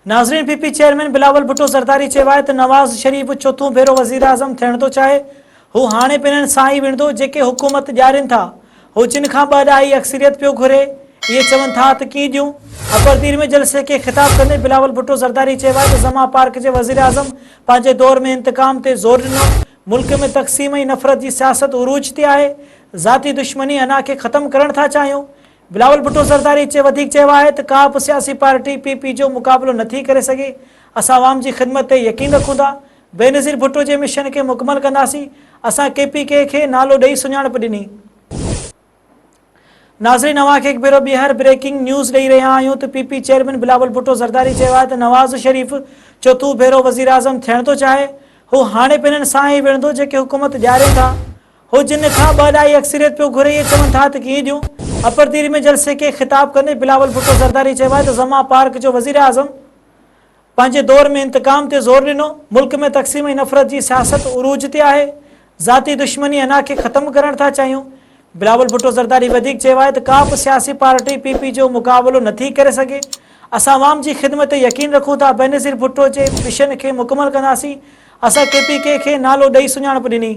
ناظرين P P chairman Bilawal Bhutto Zardari چيو آهي ته نواز شريف چوٿون ڀيرو وزيراعظم ٿيڻ ٿو چاهي، هو هاڻي به انهن سان ئي وڙهندو جيڪي حڪومت ڏيارين ٿا، هو جن کان ٻه ڏهائي اڪثريت پيو گهري، اهي چون ٿا ته ڪيئن ڏيون؟ اپر دير ۾ جلسي کي خطاب ڪندي بلاول ڀٽو زرداري چيو آهي ته زمان پارڪ جي وزيراعظم پنهنجي دور ۾ انتقام تي زور ڏنو، ملڪ ۾ تقسيم ۽ نفرت جي سياست عروج تي آهي، ذاتي دشمني انا کي ختم ڪرڻ ٿا چاهيون. بلاول ڀٽو زرداري چي وڌيڪ چيو آهي ته ڪا به سياسي پارٽي پي پي جو مقابلو نه ٿي ڪري سگهي، اسان عوام جي خدمت تي يقين رکون ٿا، بينظير ڀٽو جي مشن کي مڪمل ڪنداسين، اسان ڪي پي ڪي کي نالو ڏئي سڃاڻپ ڏني. ناظرين اوهان کي هڪ ڀيرو ٻيهر بريڪنگ نيوز ڏئي رهيا آهيون ته P P chairman Bilawal Bhutto Zardari چيو آهي ته نواز شريف چوٿون ڀيرو وزيراعظم ٿيڻ ٿو چاهي، هو هاڻي به انهن سان ئي وڙهندو جيڪي حڪومت ڏيارين ٿا. هو جن کان ٻه ڏهائي اڪثريت پيو گهري اهي چون ٿا ته ڪيئن ڏيون؟ اپر دير ۾ جلسي کي خطاب ڪندي بلاول ڀٽو زرداري چيو آهي ته زمان پارڪ جو وزيراعظم پنهنجي دور ۾ انتقام تي زور ڏنو، ملڪ ۾ تقسيم ۽ نفرت جي سياست عروج تي آهي، ذاتي دشمني انا کي ختم ڪرڻ ٿا چاهيون. بلاول ڀٽو زرداري وڌيڪ چيو آهي ته ڪا به سياسي پارٽي پي پي جو مقابلو نٿي ڪري سگهي، اسان عوام جي خدمت تي يقين رکون ٿا، بينظير ڀٽو جي مشن کي مڪمل ڪنداسين، اسان ڪي پي ڪي کي نالو ڏئي سڃاڻپ ڏني.